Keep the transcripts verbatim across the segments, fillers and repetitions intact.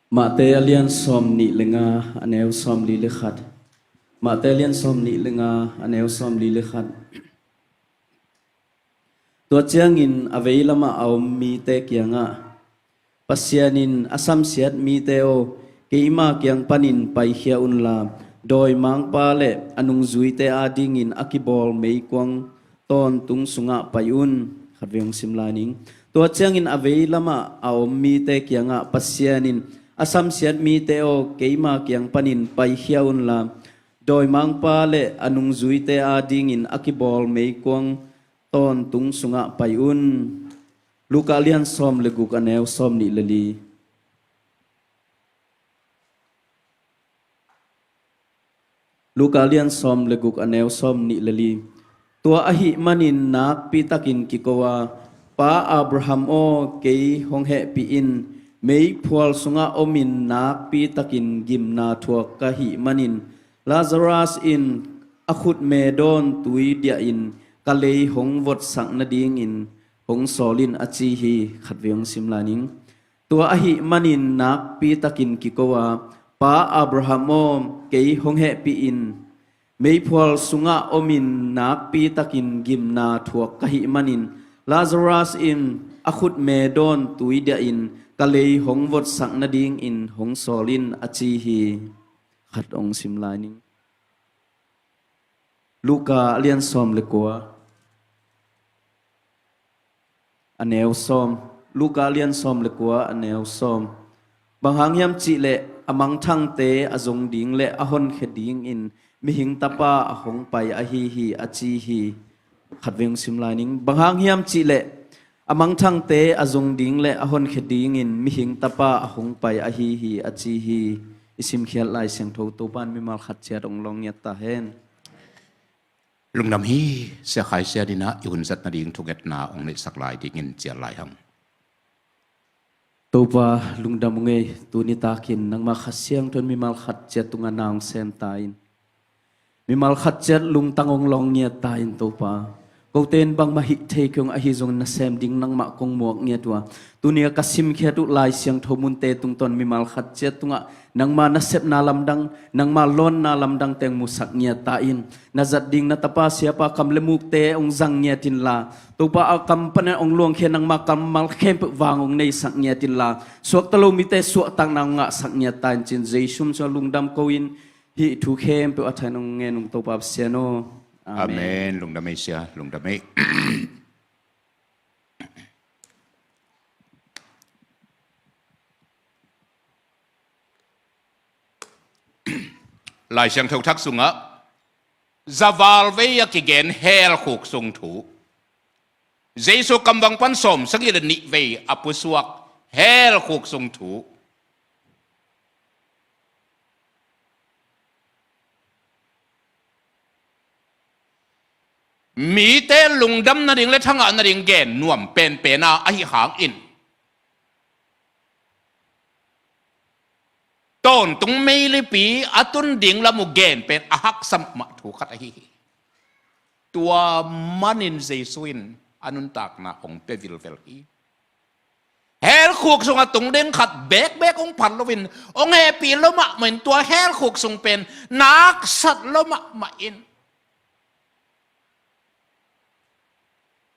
Mate a lian sawm nih le nga, a neu sawm li le khat. Mate a lian sawm nih le nga, a neu sawm li le khat. Tua ciangin a vei lamah a om mite kiangah, Pasian in a samsiat mite aw, keima kiang panin paikhia unla, dawimangpa le a nungzuite adingin a kibawl meikuang tawntung sungah pai un. Khatvei hong sim lai ning. Tua ciangin a vei lamah a om mite kiangah Pasian in a samsiat mite aw, keima kiang panin paikhia unla, dawimangpa le a nungzuite adingin a kibawl meikuang tawntung sungah pai un. Luka lian sawm le guk, a neu sawm nih le li. Luka lian sawm le guk, a neu sawm nih le li. Tua ahih manin nakpitakin kiko a, Pa Abraham aw, kei hong hehpih in, meiphual sungah omin nakpitakin gimna thuak ka hih manin, Lazarus in a khutme dawn tui diahin ka lei hong votsak nadingin hong sawl in, a ci hi. Khatvei hong sim lai ning. Tua ahih manin nakpitakin kiko a, Pa Abraham aw, kei hong hehpih in, meiphual sungah omin nakpitakin gimna thuak ka hih manin, Lazarus in a khutme dawn tui diahin ka lei hong votsak nadingin hong sawl in, a ci hi. Khat hong sim lai ning. Luka a lian sawm le kua, a neu sawm. Luka a lian sawm le kua, a neu sawm. Bang hang hiam cihleh a mangthangte a zong ding le a honkhia dingin mihing tapa a hong pai ahi hi, a ci hi. Khatvei hong sim lai ning. Bang hang hiam cihleh a mangthangte a zong ding le a honkhia dingin mihing tapa a hong pai ahi hi, a ci hi. I simkhiat Lai Siangtho Topa in mimal khat ciat hong lawng ngiat ta hen. Lungdam hi. Sia Khai Sian in ah i hun zat nading thungetna hong neihsak lai dingin cial lai hang. Topa, lungdam ung ei, tuni takin nangmah Kha Siangtho in mimal khat ciat tungah na hong sem ta in. Mimal khat ciat lungtang hong lawng ngiat ta in Topa. Kote in bangmah hih thei kei ung, ahi zongin nasem ding nangmah kong muak ngiat uh a, tuni a ka simkhiat uh Lai Siangtho munte tungtawn mimal khat ciat tungah nangma nasepna lamdang, nangma lawnna lamdangte hong musak ngiat ta in. Na zat ding na tapa siapa kam le mukte hong zang ngiat inla, Topa, a kam panin hong luangkhia nangma kammal khempeuh vang hong neisak ngiat inla, suakta lo mite suahtakna hong ngahsak ngiat ta in, ci-in Jesu min sungah lungdam ko in, hih thu khempeuh a thain hong ngen ung Topa Pasian aw. Amen. Amen. Lungdam ei sia, lungdam ei. Lai Siangtho Thak sungah zaval vei a kigen hell khuk sung thu, Jesu kamvang pan sawm sagih le nih vei a pusuak hell khuk sung thu, mite lungdam nading le thangah nading gen nuam penpen a, ahi hangin tawntung meilipi a tun ding lam uh gen pen a haksa mahmah thu khat ahi hi. Tua manin Jesu in a nuntakna hong pia vilvel hi. Hell khuk sungah tung ding khat bekbek hong phat loin, hong hehpih lo mahmah in, tua hell khuk sung pen naksat lo mahmah in,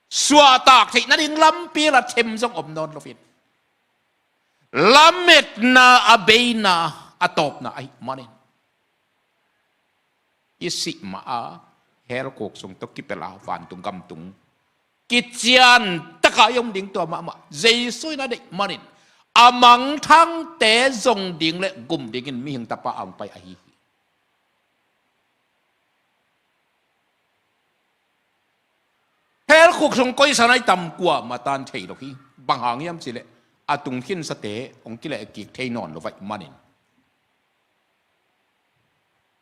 suahtak theih nading lampi la them zong om nawn loin, lametna a beina a tawpna ahih manin, i sih mah a hell khuk sung tawh kipelh a vantung gam tung kician taka i om ding tua mahmah Jesu in a deih manin, a mangthangte zong ding le gum dingin mihing tapa a hong pai ahi hi. Hell khuk sung koi san a i tam kuamah tan thei lo hi. Bang hang hiam cihleh a tung khinsate hong kilehkik thei nawn lo ahih manin,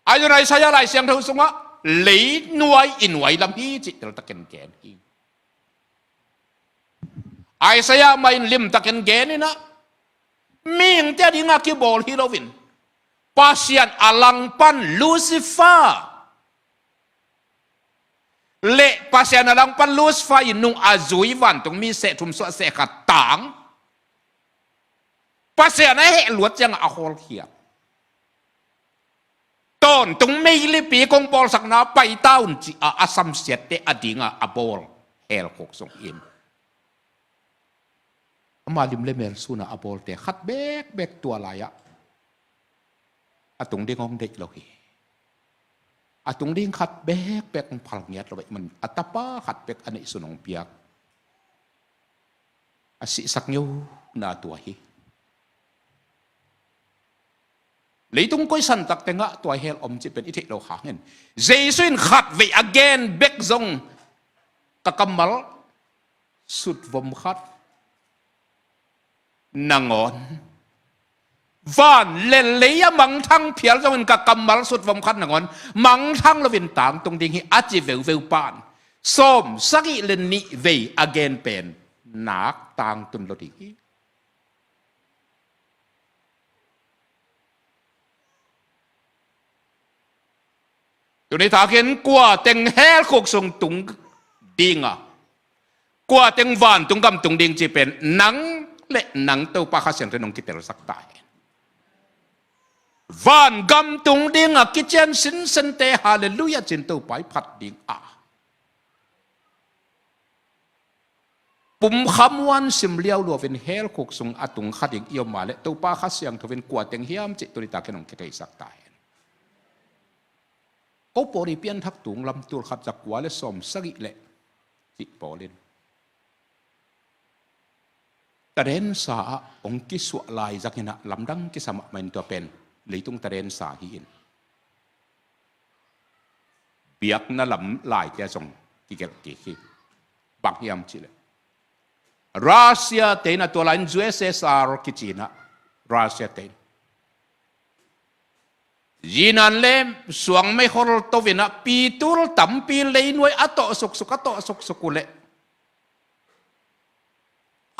ahi zongin Isaiah Lai Siangtho sungah leinuai i nuai lam hi cih teltakin gen hi. Isaiah mah in limtakin gen in ah, mihingte a dingah kibawl hi loin, Pasian a langpan Lucifer le Pasian a langpan Lucifer i nung a zui vantung mi seh thum suah seh khat tang, Pasian a heh luat ciangah a hawlkhia. Tawntung meilipi kong bawlsakna pai ta un ci-a a samsiatte a dinga a bawl hell khuk sung hi in. Ama lim le mel sunah a bawlte khat bekbek tua lai-ah a tung ding hong deih lo hi. A tung ding khat bekbek hong phal ngiat lo ahih manin a tapa khat bek a neihsun hong piak, a sihsak ngeuna tua hi. Leitung koi santak tengah tua hell om cih pen i theih loh hangin, Jesu in khatvei a gen bek zong ka kammal sutvom khat nangawn, van le lei a mangthang phial zongin ka kammal sutvom khat nangawn mangthang loin tangtung ding hi a ci veuveu pan, sawm sagih le nih vei a gen pen nak tangtun lo ding hi. Tuni takin kua teng hell khuk sung tung dinga, kua teng vantung gam tung ding cih pen nang le nang Topa Kha Siangtho in hong kitelsak ta hen. Van gam tung dinga kician sinsente halleluiah cin Topa i phat ding a, pumkhamuan sim liau luauvin hell khuk sung a tung kha ding i om mah leh Topa Kha Siangtho in kua teng hiam cih tuni takin hong kitheisak ta hen. Ko pawl i pianthak tung lam tul khat za kua le sawm sagih le cih pawl in tadensa ah hong kisuah lai zangin ah lamdang kisam ah mahin tua pen leitung tadensa hi in. Biakna lam laite ah zong kigelh kik hi. Bang hiam cih leh Russia te in ah tua lai-in U S S R kici in ah Russia te in zinan le suang meihol to in ah pitul tampi leinuai a tawh suksuk a tawh suksuk uh leh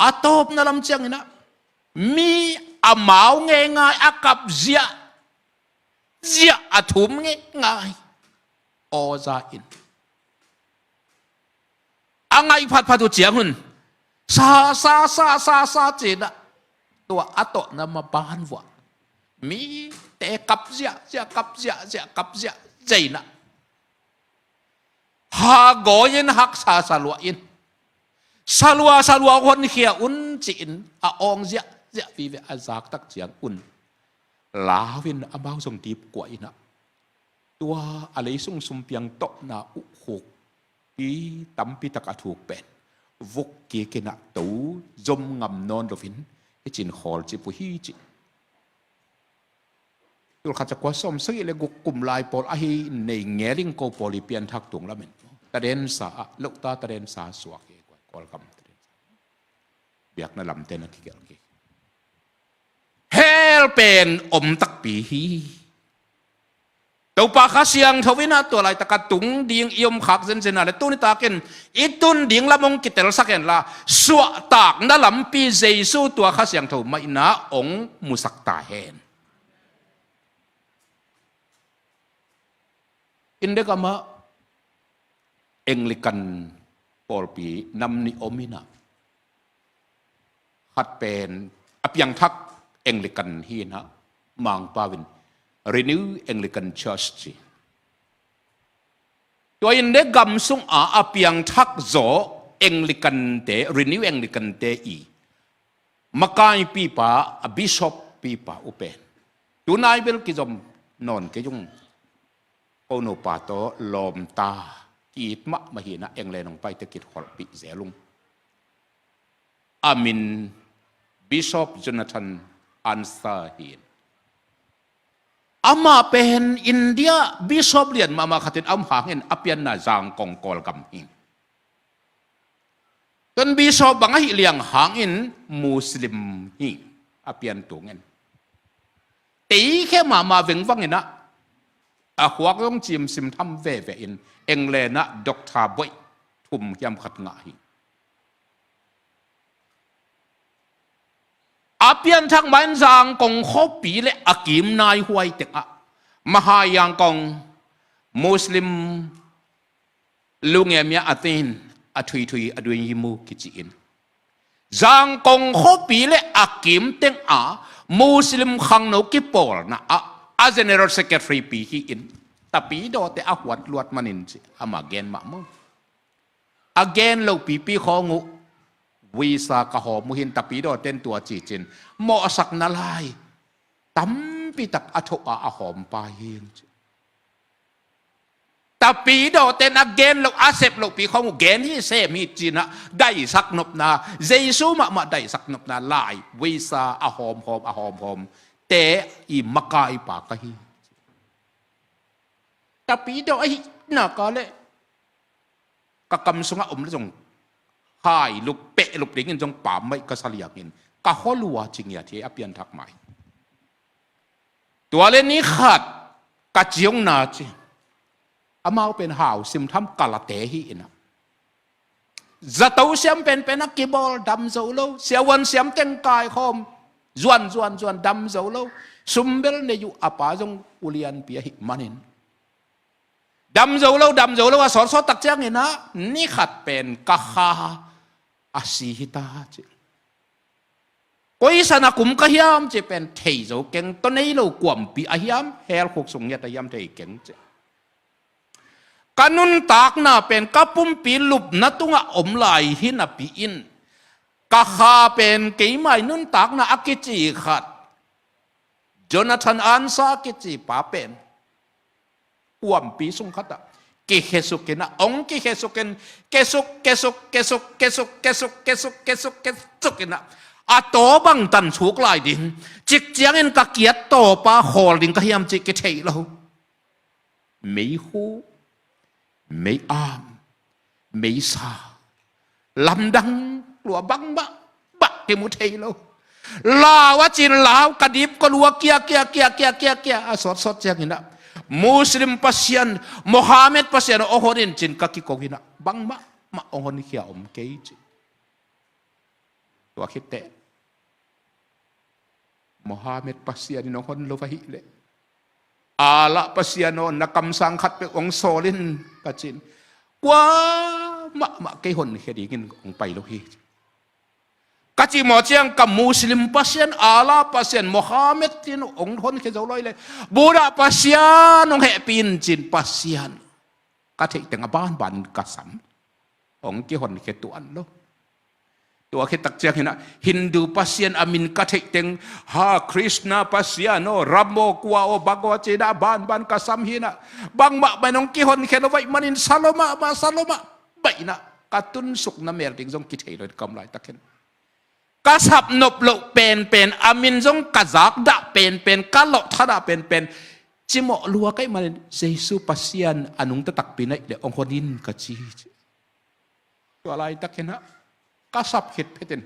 a tawpna lam ciangin ah mi amau ngeingai a kap ziahziah a thum ngeingai aw za in a ngaih phatphat uh ciang hun sa sa sa sa sa ci in ah tua a tawhna maban vuah mite kap ziahziah kap ziahziah kap ziahziah in ah hagawi in haksa salua in salua salua honkhia un ci-in a awng ziahziah vive a zaktak ciang un lau in amau zong dipkuah in ah tua a leisung sumpiang tawhna uh khukpi tampi tak a thuk pen vuk kik in ah to zom ngam nawn loin hi cin khawl cip uh hi ci. Tul khat za kua sawm sagih le guk kum lai pawl ahi nei ngeling ko pawl i pianthak tung lamin tadensa ah lohta tadensa suak hi. Kawlgam tadensa biakna lamte na kigelh kik. Hell pen om takpi hi. Topa Kha Siangtho in ah tua laitaka tung ding i om khak zenzen a le tuni takin i tun ding lam hong kitelsak hen la suahtakna lampi Jesu tua Kha Siangtho mah in ah hong musak ta hen. India gamah Anglican pawlpi nam nih om in ah khat pen a piangthak Anglican hi in ah Mangpau in Renew Anglican Church ci. Tua India gam sungah a piangthak zaw Anglican te, Renew Anglican te i makaipipa, a bishop pipa uh pen tunai bel kizom nawn kei ung. Ko nupa tawh lawmta ki-it mahmah hi in ah England hong paite kikholhpih zel ung. A min Bishop Jonathan Anster hi in amah pen India bishop lian mahmah khat in a om hangin a pianna Zangkong Kawlgam hi. Tua bishop bang ahih liang hangin Muslim hi a pian tungin. Teikhe mahmah vengvang in ah a khuak zong cimsim tham veve in England ah doctor boih thum hiam khat ngah hi. A pianthak ma-in Zangkong khuapi le a kim naihuai tengah Mahayangkong Muslim Lungemia Atin a thuithui a duin yimu kici in Zangkong khuapi le a kim tengah Muslim khangno kipawlna ah a general secretary pi hi-in, tapidawte a huat luat manin ci, ama gen mah maw. A gen lopi pi khawng uh visa ka hawm uh hi-in, tapidawten tua cicin mawhsakna lai tampitak a thoh a, a hawm pai hi-in ci. Tapidawten a gen loh, a sep lohpi khawng uh gen hi sem hi ci-in ah, daisak nopna, Jesu mahmah daisak nopna lai visa a hawmhawm, a hawmhawm te i makaipa ka hi. Tapidaw ahih nak leh ka kam sungah om le zong hai lup peh lup dingin zong pammaih ka sa liangin ka hua lua ci ngiat hi, a pianthak mah hi. Tua le ni khat ka ciongna ci, amau pen hau simtham kalate hi-in ah, zato siam penpen a kibawl dam zo lo, siavuan siam teng kaikhawm, zuan zuan zuan dam zo lo, sumbel nei uh, a pa zong ulianpi ahih manin dam zo lo, dam zo lo a sawtsawt tak ciangin ah, ni khat pen ka kha a si hi ta ci. Koi san a kum ka hiam ci pen thei zo keng, tawh nei lo kuampi a hiam, hell khuk sung ngiat a hiam thei keng ci. Ka nuntakna pen ka pumpi lupna tungah om lai hi napi-in, ka kha pen keimai nuntakna a kici khat, Jonathan Ansa kici pa pen kuampi sung khatah kikhesuk in ah, hong kikhesuk in, kesuk, kesuk, kesuk, kesuk in ah, a taw bangtan suk lai ding, cik ciangin ka kiat tawpa khawl ding ka hiam cih kithei lo. Meihu, mei-am, meisa, lamdang lua bangmah bah kimu thei lo. Lau a cin lau ka dip ka lua kia, kia, kia, kia, kia, kia a sawtsawt ciangin ah, Muslim pasian, Mohammed pasian hong hon in cin ka kiko in ah, bangmah mah hong honkhia om kei ci. Tua khitteh Mohammed pasian in hong hon lo ahih leh, Allah pasian aw, na kamsang khat peuh hong sawl in ka cin, kuamah mah kei honkhia dingin hong pai lo hi. Ka cih mawh ciang ka Muslim pasian, Allah pasian, Mohammed in hong honkhia zo lo ahih leh, Buddha pasian hong hehpih in cin, pasian ka theih teng a banban ka sam. Hong kihonkhia tuan lo. Tua khit tak ciangin ah, Hindu pasian a min ka theih teng, ha, Krishna pasian aw, Ram aw, kua aw, bang aw ci-in ah, a banban ka sam hi-in ah, bangmah mah in hong kihonkhia lo ahih manin sa lua mahmah, sa lua mahmah in ah, ka tunsukna mel ding zong kithei lo in ka om laitak hi-in, ka sapnop loh penpen, a min zong ka zakdah penpen, ka lawhthahdah penpen cimawh lua ka hih manin, Jesu Pasian a nungta takpi na hih leh hong hon in ka ci hi ci. Tua laitak hi-in ah, ka sap khit phetin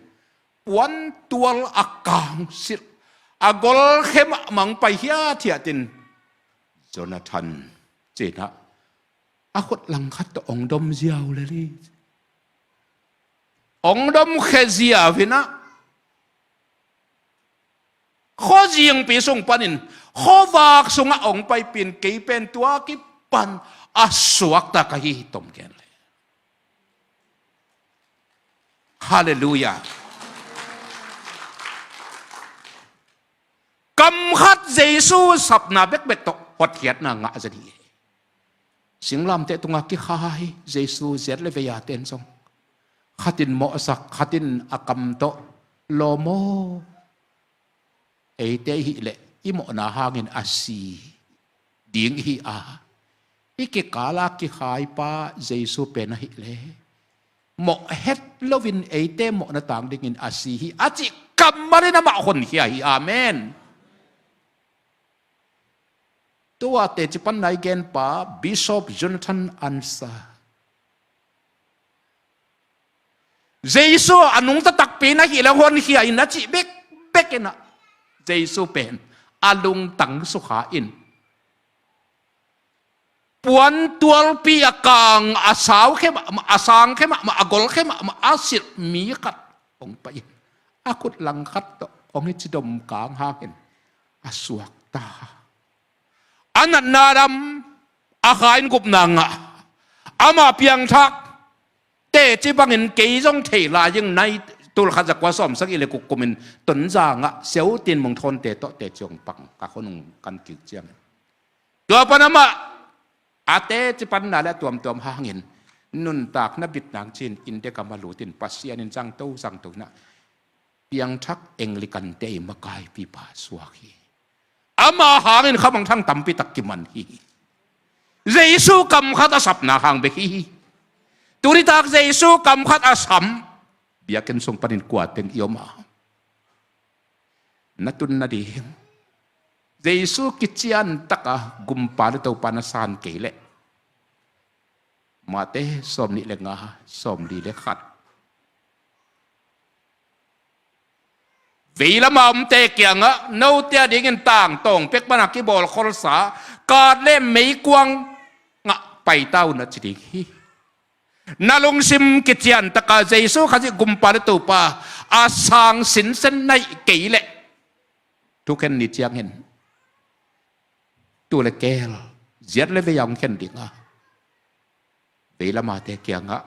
puantual a kang silh, a golkhia mahmah hong pai hiathiat in, Jonathan ci-in ah, a khut langkhat tawh hong dom ziau lel hi. Hong domkhia ziau hi-in ah, khuazingpi sung panin khuavak sungah hong paipih in, kei pen tua kipan a suakta ka hi hi, tom gen leh. Halleluiah. Kam khat Jesu sapna bekbek tawh hotkhiatna ngah zen hi. Singlamteh tungah kikhai Jesu ziat le vei-a ten zong, khatin mawhsak, khatin a kam tawh lawm aw. Eite i hih leh i mawhna hangin a si ding i hi a, i kikala kikhaipa Jesu pen ahih leh, mawh het loin eite mawhna tang dingin a si hi, a cih kammalin amah honkhia hi. Amen. Tua teci panna i genpa Bishop Jonathan Ansa, Jesu a nungta takpi na hih leh hong honkhia in a cih bekbek in ah, Jesu pen a lungtang sukha in, puantualpi a kang, a saukhia mahmah, a sangkhia mahmah, a golkhia mahmah a silh mi khat hong pai in, a khut langkhat tawh hong hi ci, dom kang hangin a suakta. A natna dam, a kha in gupna ngah, ama piangthak teci bangin kei zong thei lai ing, nai Tulkhat zakua sawmsagih le kuk kumin Tonzang ah Siau Tin Mung Thawnte tawh teci hong pang, ka khonung kan kik ciangin. Tua pan amah a teci panna le a tuamtuam hangin nuntakna bit nang ci-in India gam a lut in Pasian in zangto zangto in ah piangthak Anglican-te i makaipipa suak hi. Ama hangin khamangthang tampi tak kiman hi. Jesu kam khat a sapna hang bek hi. Tunitak Jesu kam khat a sam biakinn sung panin kua teng i om a, na tun nading Jesu kician taka Gumpa le Topa na san kei leh Mate sawmnih le nga, sawmli le khat. Veilam a omte kiangah note a dingin tangtawng pek pana kibawl kholsa kat le meikuang ngah paita un a ci ding hi. Na lungsim kician taka Jesu Khazih Gumpa le Topa a sang sinsen naih kei leh thukhen ni ciangin tu le kel ziat le vei a hong khen ding a, veilamate kiangah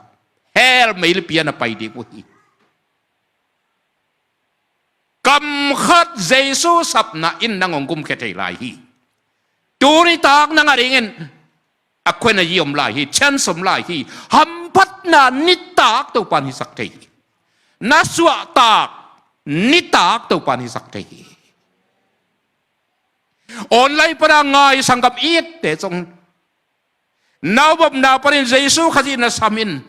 hell meilipi a na pai ding uh hi. Kam khat Jesu sapna in nang hong gumkhia thei lai hi. Tunitak nang a dingin a khuena yi om lai hi, chance om lai hi. Hamphatna nitak Topan hisak thei hi. Na suahtak nitak Topan hisak thei hi. Online pana ngai sanggam itte zong na omna panin Jesu Khazih na sam in,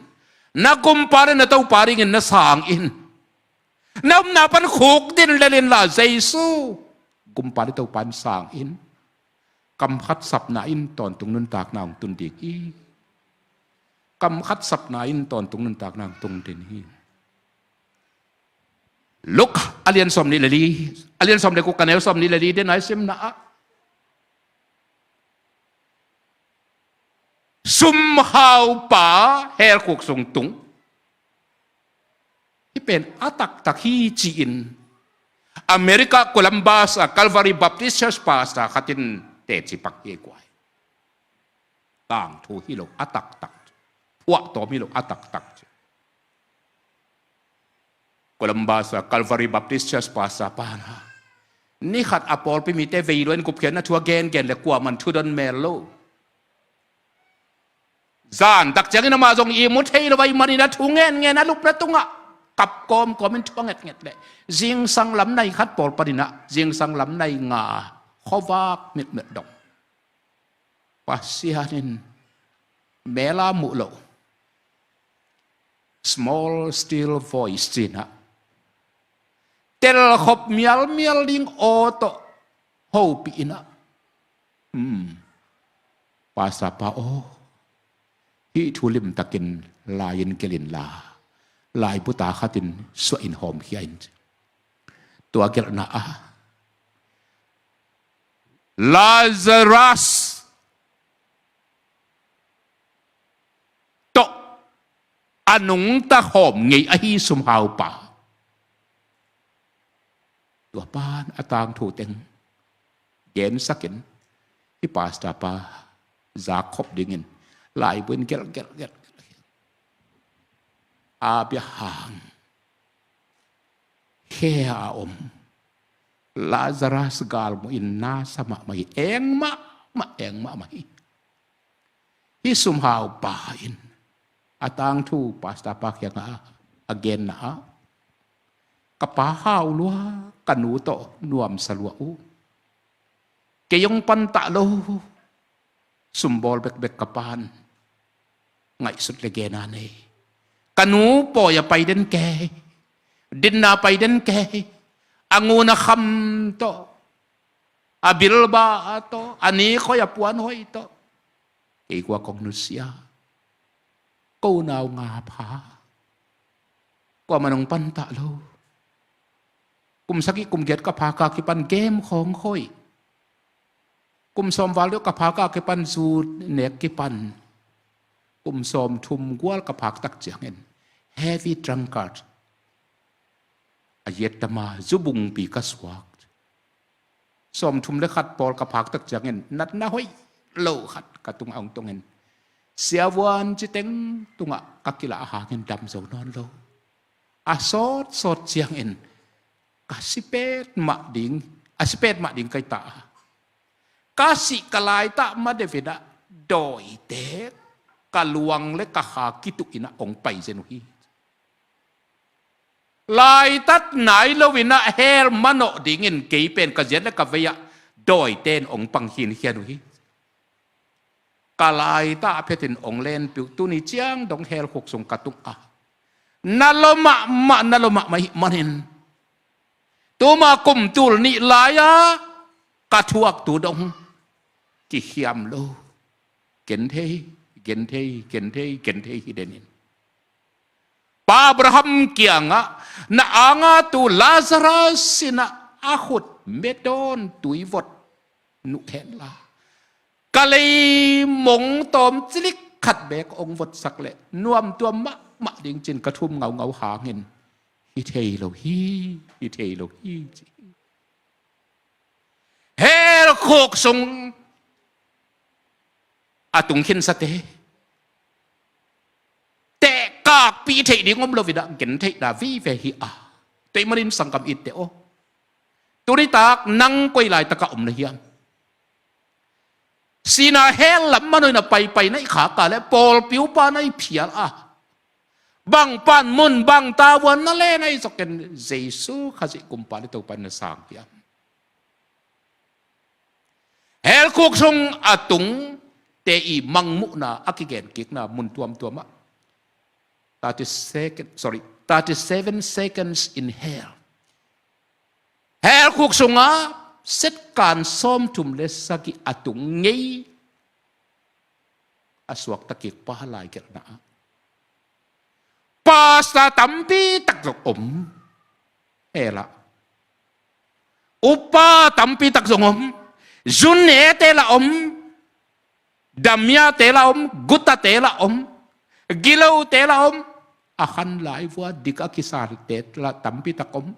na Gumpa le na Topa dingin na sang in. Na omna pan khuk din lel inla Jesu Gumpa le Topa in sang in. Kam khat sapna in tawntung nuntakna hong tun ding hi. Kam khat sapna in tawntung nuntakna hong tun ding hi. Luka a lian sawmnih le li, a lian sawm le kuk, a neu sawmnih le li den a i simna ah sumhaupa hell khuk sung tung. Hih pen a taktak hi ci-in America Columbus a Calvary Baptist Church pastor khat in teci pak hi kua hi. Tangthu hi lo a taktak, phuahtawm hi lo a taktak ci. Columbus a Calvary Baptist Church pastor pa na, ni khat a pawlpi mite vei lua in gupkhiatna thu a gengen le kuaman thu don mel lo. Zan tak ciangin amah zong ihmu thei lo a ih manin a thu ngenngen a lupna tungah kap kawmkawm in thu a ngetnget leh zingsang lam nai khat pawl panin ah zingsang lam nai nga khuavak mitmilh dong. Pasian in mel a muh loh small still voice ci-in ah telkhop mialmial ding aw tawh hopih in ah, um, pastor pa aw, hih thu limtakin lai-in gelh inla laibu ta khatin suah in hawmkhia in ci. Tua gelhna ah Lazarus tawh a nungta hawm ngei ahi sumhaupa. Tua pan a tangthu teng gensakin hih pastor pa zak khop dingin laibu in gelh gelh gelh gelh. Abraham khe a om Lazarus galmuh in nasa mahmah hi, eng mahmah, eng mahmah hi. Hih sumhaupa in a tangthu pastor pa kiangah a genna ah ka pa hau lua, ka nu tawh nuamsa lua uh. Kei hong pantah lo, sumbawl bekbek ka pan ngaihsut le gena nei. Ka nu pawi a pai den kei, dinna pai den kei, a ngun a kham tawh, a bilba tawh, a nikhoi a puanhoih tawh kei kua kong nusia. Ko nau nga pha, kuamah nong pantah lo. Kum sagih kum giat ka phak a kipan game khawng khoih. Kum sawm val deuh ka phak a kipan zu nek kipan. Kum sawm thum gual ka phak tak ciangin heavy drunkard, a yiat tama zu bungpi ka suak. Sawm thum le khat pawl ka phak tak ciangin natna hoih lo khat ka tungah hong tungin siavuan citeng tungah ka kilah a hangin dam zo nawn lo. A sawtsawt ciangin ka si petmah ding, a si petmah ding ka hi ta a, ka sih ka laitak ma deuh in ah dawite ka luang le ka kha kituh in ah hong pai zen uh hi. Laitat nai lo in ah hell manawh dingin kei pen ka ziat le ka vei ah dawite in hong pang khinkhian uh hi. Ka laitak phetin hong lenpih uh, tuni ciang dong hell khuk sung ka tung a, na lua mahmah, na lua mahmah ahih manin tuma kum tul nih lai-a ka thuak tu dong kikhiam lo. Genthei, genthei, genthei, genthei hi den in. Pa Abraham kiangah na anga tu Lazarus in ah a khut metawn tui vot nuh hen la, ka leimong tawm cilik khat beek hong votsak leh nuamtuam mahmah ding ci-in ka thum ngaungau hangin hi thei lo hi, hi thei lo hi ci hi. Hell khuk sung a tung khinsate tehkakpih theih ding om lo in ah gentheihna vive hi a, tua ahih manin sanggam itte aw, tuni tak nang koi laitak ah om na hiam? Sihna hell lam manawh in ah paipai na hih khak a leh pawlpi upa na hih phial a, bang panmun, bang tavuan na len ahi zongin Jesu Khazih Gumpa le Topa in na sang hiam? Hell khuk sung a tungte i mangmuhna a kigenkikna mun tuamtuam ah, thirty second, sorry, thirty seven seconds in hell. Hell khuk sungah second sawmthum le sagih a tung ngei a suakta kik pa lai gelhna ah, pastor tampi tak zong om. Hell ah upa tampi tak zong om. Zu nete lah om, damiate lah om, gutate lah om, gilote lah om. A khan lai vua dik a kisate lah tampi tak om.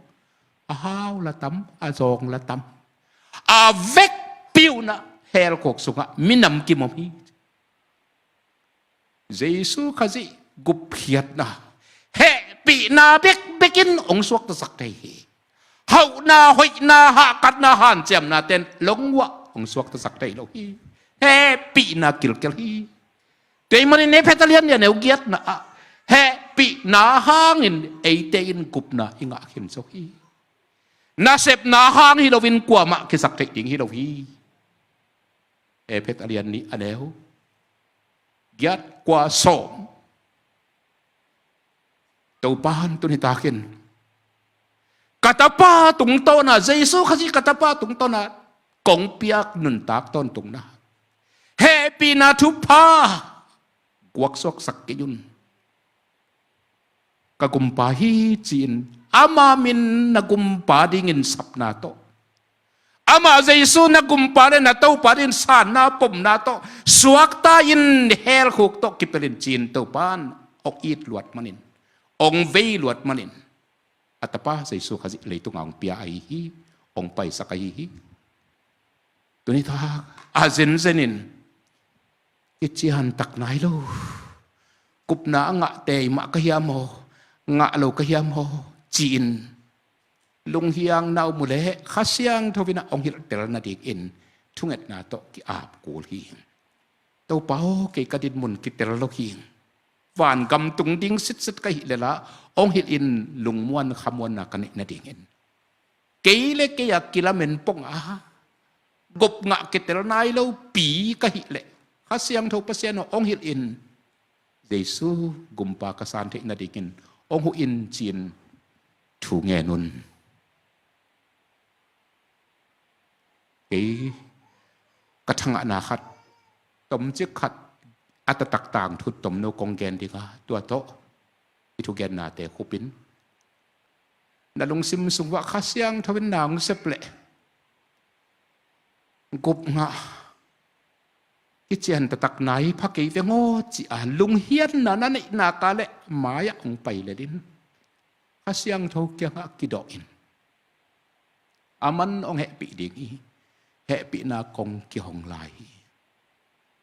A hau lah tam, a zawng lah tam. A vekpi un ah hell khuk sungah minam kim om hi. Jesu Khazih gupkhiatna, hehpihna bekbek in hong suaktasak thei hi. Hauhna, hoihna, hahkatna, hanciamna ten lungua hong suaktasak thei lo hi. Hehpihna kilkel hi. Tua ahih manin Efesa lian nih a neu giatna ah, hehpihna hangin eite in gupna i ngah khin zo hi. Nasepna hang hi loin kuamah kisak theih ding hi lo hi. Efesa lian nih a neu giat, kua, sawm. Topa'n tuni takin ka tapa tungtawna, Jesu Khazih ka tapa tungtawna kong piak nuntak tawntungna, hehpihna thupha guaksuaksak kei un. Ka gumpa hi ci-in ama min na gumpa dingin sapna tawh, ama Jesu na gumpa le na Topa dingin sanna pomna tawh suakta in, hell khuk tawh kipelh in ci-in Topa'n hong it luat manin, hong vei luat manin, a tapa Jesu Khazih leitunga hong pia ahi hi, hong paisak ahi hi. Tuni tak a zenzenin kiciantak nai lo, gupna a ngah tei mah ka hiam aw, ngah lo ka hiam aw ci-in lunghiang na om uh leh Kha Siangtho in ah hong hilhtel nadingin thungetna tawh ki-ap kul hi. Topa aw, kei ka dinmun kitel lo hi. Vangam tung ding sitset ka hih leh lah hong hilh in, lungmuan khamuanna ka neih nadingin. Kei le kei a kilamen pong a, gupna ngah kitel nai lopi ka hih leh Kha Siangtho Pasian aw, hong hilh in, Jesu Gumpa ka san theih nadingin hong huh in ci-in thu ngen un. Kei ka thangahna khat, tomcik khat, a taktak tangthu tomno kong gen ding a, tua tawh i thugennate khupin, na lungsim sung uah Kha Siangtho in na hong sep leh gupna ngah kician taktak nai pha kei veng aw ci-a lunghiatna na neih nak leh mai-ah hong pai lel in, Kha Siangtho kiangah kidawh in. Aman hong hehpih ding hi. Hehpihna kong kihong lai hi.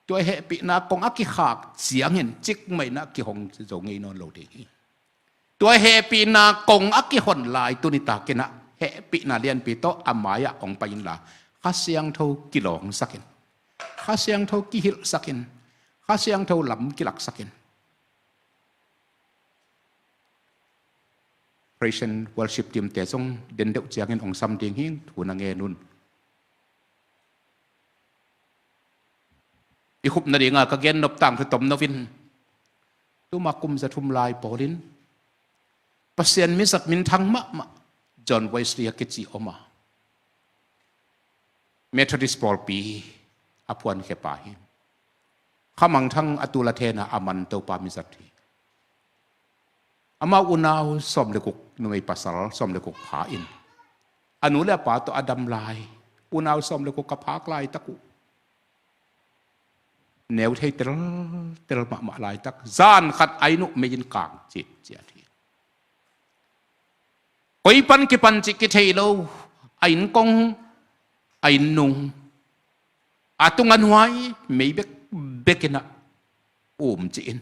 Tua hehpihna kong a kikhak ciangin cikmah in ah kihong zo ngei nawn lo ding hi. Tua hehpihna kong a kihon lai tuni takin ah hehpihna lianpi tawh a mai-ah hong pai inla, Kha Siangtho kilawngsak in, Kha Siangtho kihilhsak in, Kha Siangtho lam kilaksak in. Praise and worship team te zong den deuh ciangin hong sam ding hing, thu na ngen un. I khupna dinga ka gen nop tangthu tomno in, tuma kum za thum lai pawlin Pasian mizat minthang mahmah John Wesley a kici om a, Methodist pawlpi a phuankhia pa hi. Kha mangthang a tul a thena a man Topa mizat hi. Amau unau sawm le guk, numei pasal sawm le guk pha in, a nu le a pa tawh a dam lai, unau sawm le guk a phak laitak uh, neu thei teltel mahmah laitak, zan khat a inn uh mei in kang citciat hi. Koi pan kipan cih kithei lo, a inn kong, a inn nung, a tung a nuai mei bekbek in ah um ci-in,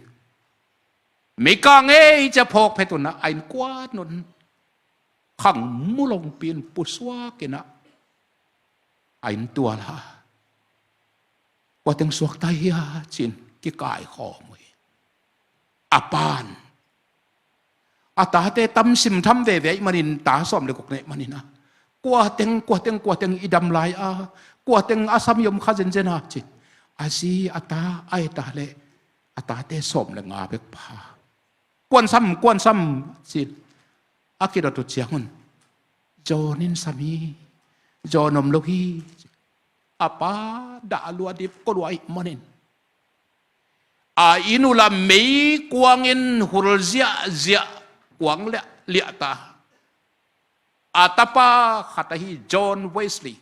mei kang ei ci-a phawk phet un ah a inn kuan un, khang mulongpi in pusuak in ah a inn tual a, kua teng suakta hia ci-in kikaikhawm uh hi. A pan a tate tam sim tham veve ahih manin, ta sawm le guk neih manin ah, kua teng, kua teng, kua teng i dam lai a, kua teng a sam i om kha zenzen a ci-in a zi, a ta, a eta le a tate sawm le nga bek pha. Kuan sam, kuan sam ci-in a kidot uh ciangun, John in sam hi, John om lo hi. A pa dah lua, dip ko lua ahih manin, a inn uh la meikuang in hul ziahziah, kuang liahliah ta. A tapa khat ahi John Wesley,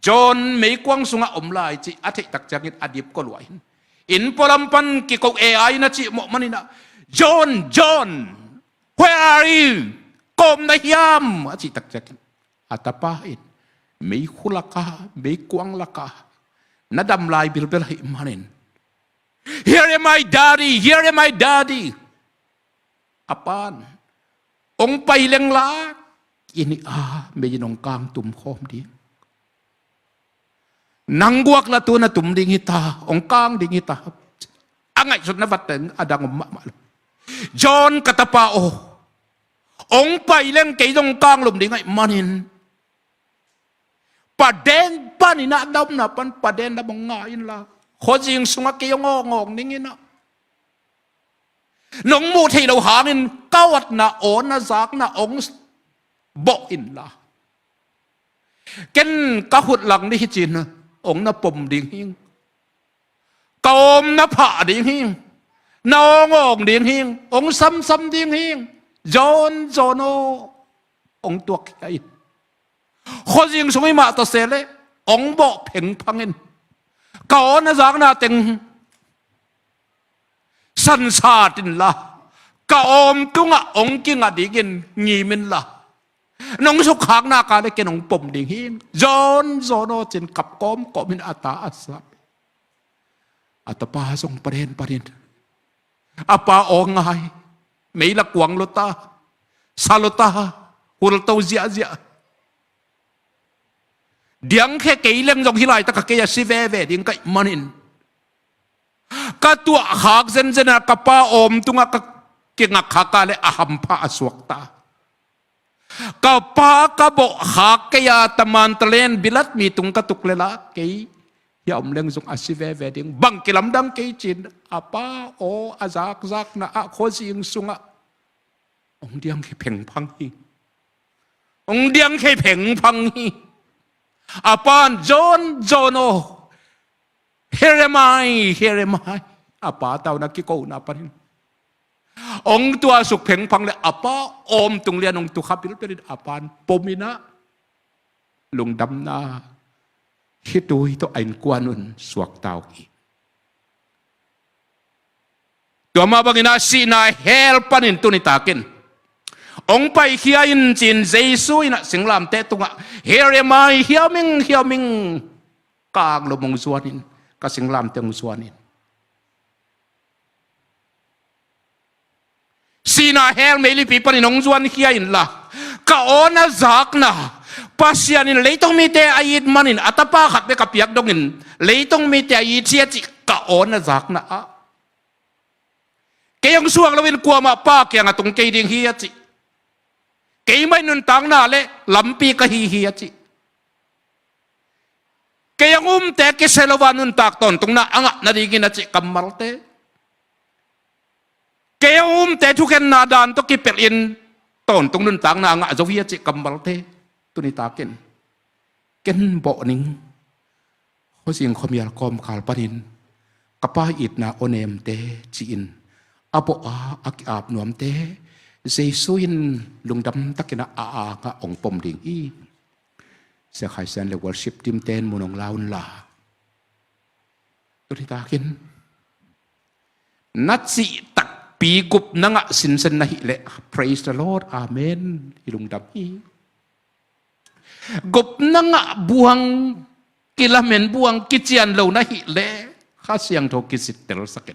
John meikuang sungah om lai cih a theih tak ciangin a dip ko lua in, inn pualam pan kiko ei in a cih mawh manin ah, "John, John, where are you? Koi na hiam?" a cih tak ciangin a tapa in meikhu lak a, meikuang lak a na dam lai bilbel ahih manin, "Here am I, Daddy, here am I, Daddy." A pan, "Hong pai leng la, i nih a mei in hong kang tum khawm ding. Nang guak la tu na tum ding hi ta, hong kang ding hi ta." A ngaihsutna vat teng a dang om mahmah lo. "John ka tapa aw, hong pai leng kei zong kang lum ding ahih manin, paden pan in ah, na omna pan paden lam hong nga inla, khuazing sungah kei hong awngawng ning in ah, nong muh theih loh hangin ka awtna, aw na zakna hong bawh inla, ken ka khut lang ni hi ci-in hong na pom ding hing. Ka awm na phah ding hing, na awngawng ding hing, hong samsam ding hing. John, John aw, hong tuak khia in. Khuazing sung i mah ta se leh hong bawh phengphang in. Ka aw na zakna teng sansat inla, ka awm tungah hong kinga dingin ngim inla, nong sukkhakna ka leh ken hong pom ding hing. John, John aw," ci-in kap kawmkawm in a ta a sap. A tapa zong paden panin a pa aw ngai, mei la kuang lo ta, sa lo ta, hul to ziahziah. "Diangkhia kei leng zong hih laitak a kei a si veve ding ka hih manin, ka tuahkhak zenzen a ka pa awm tungah ka kingakkhak a leh a hampha a suakta. Ka pa ka bawhkhak kei a, taman talen bilat mi tung ka tuk leh la kei hia om leng zong a si veve ding, bang kilamdang kei," ci-in a pa aw a zakzakna ah khuazing sungah hong diangkhia phengphang hi. Hong diangkhia phengphang hi. A pan, "John, John aw, here am I, here am I." A pa tauna kikona panin hong tuahsuk phengphang leh a pa awm tung lian hong tukha bilbel in a pan pom in ah, lungdamna khitui tawh a innkuan un suakta uh hi. Tua mah bangin ah sihna hell panin tuni takin hong paikhia in ci-in Jesu in ah singlamteh tungah, "Here am I, hiam ing, hiam ing, ka anglum hong zuan in, ka singlamteh hong zuan in." Sihna hell meilipi panin hong zuankhia inla, ka awn a zakna, Pasian in leitung mite a it manin a tapa khat bek a piak dongin leitung mite a it hi a cih ka awn a zakna ah, kei hong suang loin kuamah Pa kiangah tung kei ding hi a cih, keimah in nuntakna le lampi ka hi hi a cih, kei hong umte kisia lo a nuntak tawntungna a ngah nadingin a cih kammalte, kei hong umte thukhenna dan tawh kipelhin tawntung nuntakna a ngah zo hi a cih kammalte, tuni takin ken bawh ning, khuazing khuamial kawmkal panin ka Pa itna awnemte ci-in a bawh a a ki-ap nuamte Jesu in lungdam takin a angah hong pom ding hi. Sia Khai Sian le worship team ten mun hong la unla, tuni takin na cih takpi gupna ngah sinsen na hih leh, praise the Lord, amen, i lungdam hi. Gupna ngah buang, kilamen buang kician lo na hih leh Kha Siangtho kisittel sakin,